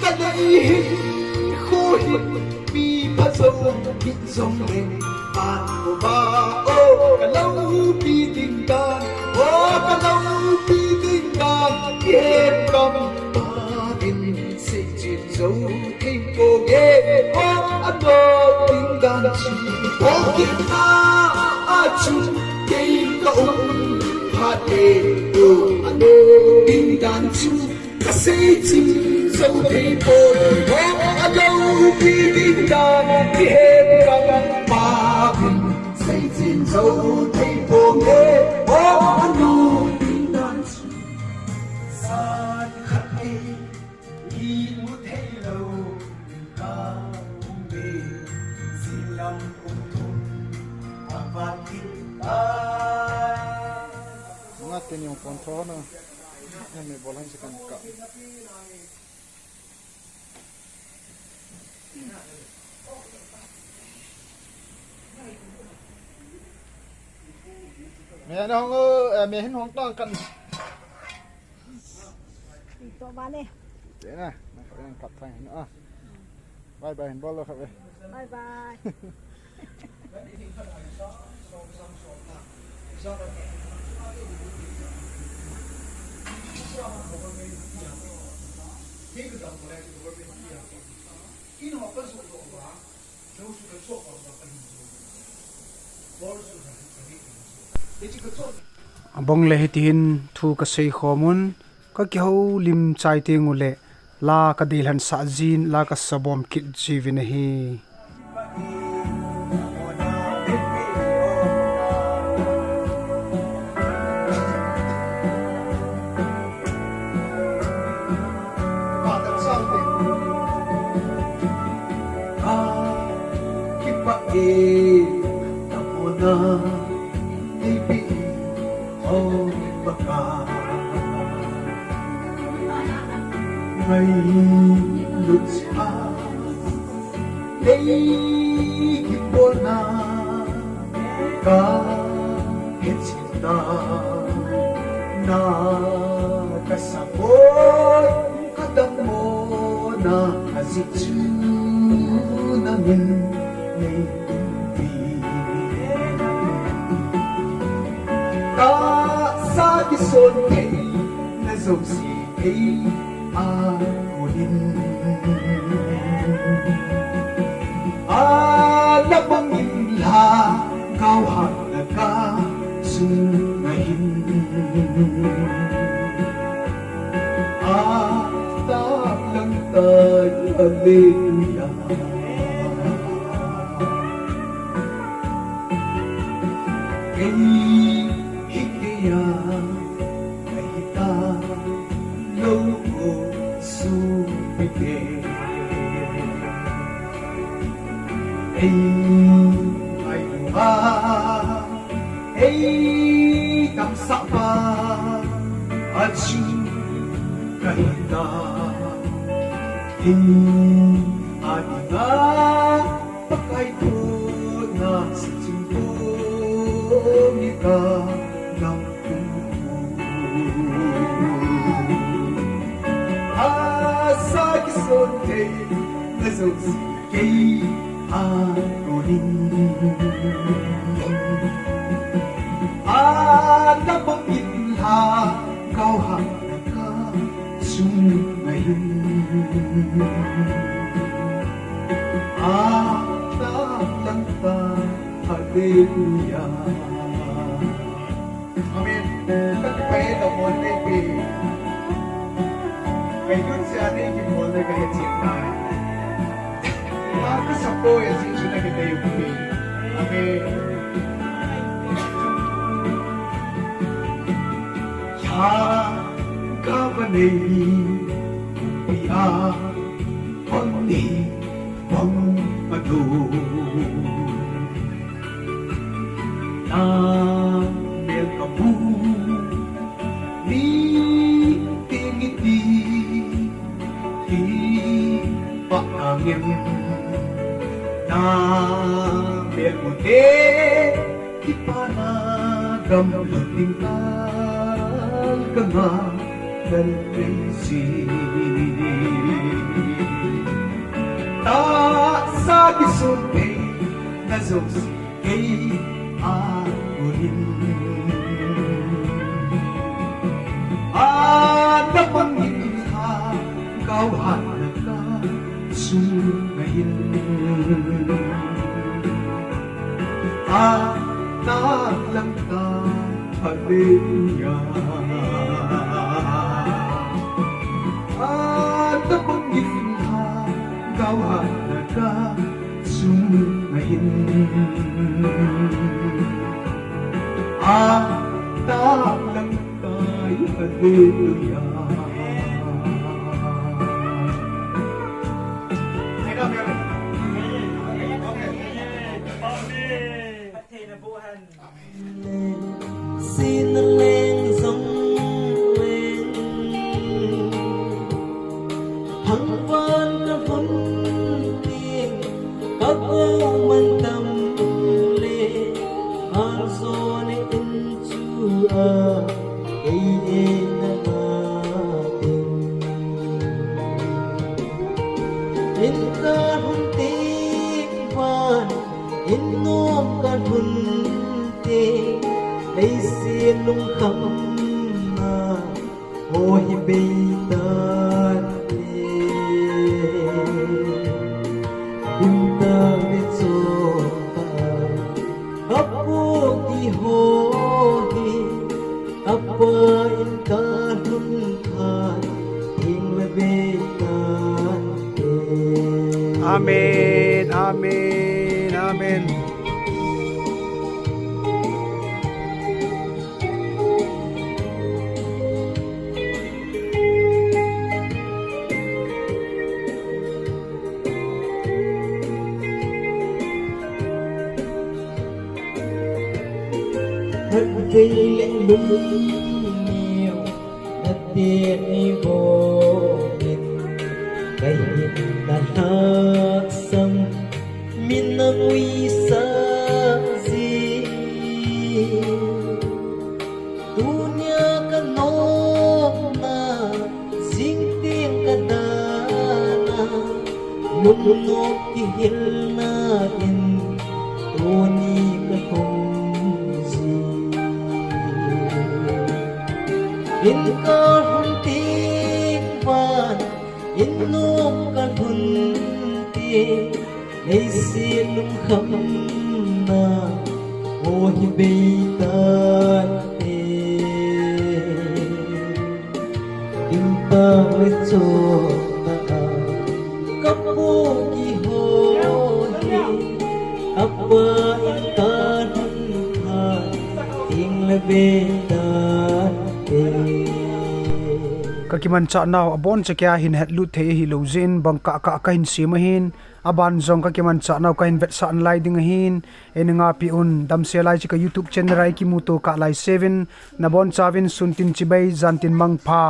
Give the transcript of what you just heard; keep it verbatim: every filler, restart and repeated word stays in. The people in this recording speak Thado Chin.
Alai hin, kho hin, mi pha jou hi jong le, pan ko ba, o, ka loupi ding dan, o, ka loupi ding dan, kihet kam, pa vin, sei chin jou thei ponge, o, a loupi ding dan chu, o, kit na, a chu, kei ka um, pha te, o, a loupi ding dan chu, Ka sei chin jou thei poi, o, a loupi ding dan, kihet kam pa vin. Sei chin jou thei ponge, o, a loupi ding dan. San khat ei, imu thei lou, ka um be, sin lam um thum, a vat kit ta. Nga te ni ong pon tho na. Ame bol han se kan ka. Me na hong, eh, me hin hong tang kan. Ito ba ne? Te na, na ka yang kap thang hin, ah. Bye bye, hin bol lo kha ve. Bye bye. Abang le hiti hin thu ka sei khom un. Ka kihoulim chai teng uleh, la ka deilhen sah jin, la ka sabom kit jiuvin ahi. Ka kipah e, ka mona, baby. Oi, Pakai. Ngailut a, nei kibolna, ka hetchetna, na ka sabon, ka damna, ajeh chu nangin nei umpi. Tahsa kison theina jouse ei a konin. A la bangin lhagao hatna ka sunga hin. A tah lang tai, hallelujah. Kei hi kei a, kahi talou o sopite. Ei ngailu a, ei damsah pa, achu kahi tai. Ei a dinga Pakai thohna saching ko mi ka nang kum. Tahsa kison theina jouse kei a konin. A la bangin lhagao hatna ka sunga hin. A tah lang tai, hallelujah. Amen. Ka kipah e, dammo nei pe. Kei lut seh a nei kibol le ka hetchet tai. Ka, ka support e, Jesu na kitei umpi. Amen. Lhagao va nei umpi a, hon hi bang ado. Na mel kabu ni ti ni ti, ti pa ka ngem. Na mel mu te, ti pa na gam lu ting ta ka nga. Kan kei si. Kisum kei na jouse kei a uhin, a tabang in ha kau hat na ka sum na in, a ta lang ta. Hallelujah. A tabang in ha kau hat na ka sum na in, a ta lang tai. Hallelujah. Sin leng jong leng, thangvah ka lhun ding, ka go man tam le, hang jo ne in chu a, ei e na na ding. In ka lhun ding van, in nom ka lhun te, leiset lungkham na, ho hi bei tan te. In ta le chon ta, ka pu ki ho hi, ka pa in ka lhun khan, thing le bei tan te. Amen, amen, amen. Khatvei le lung neo, na te ni bo min, ka hin na lhasam, min na ngui sa ji. Tunia ka nopna, jing teng ka dana, lungnom kihilna in, tuni ka lhung ji. In ka lhun teng van, in nom ka lhun teng, leiset lungkham na, ho hi bei tan te. In ta le chon ta, ka pu ki ho hi, ka pa in ka lhun khan, thing le bei tan te. Ka kimanchah nau abon chakea hin hetlut thei ahilou jeh in bang kah kah ka hin sem ahin, aban jong ka kimanchah nau ka hin vetsah nalai ding ahin, eina ngaipi un, damsel lai chu ka YouTube channel a i kimuto kah lai seuvin, nabon chauvin sun tin chibai, jan tin mangpha.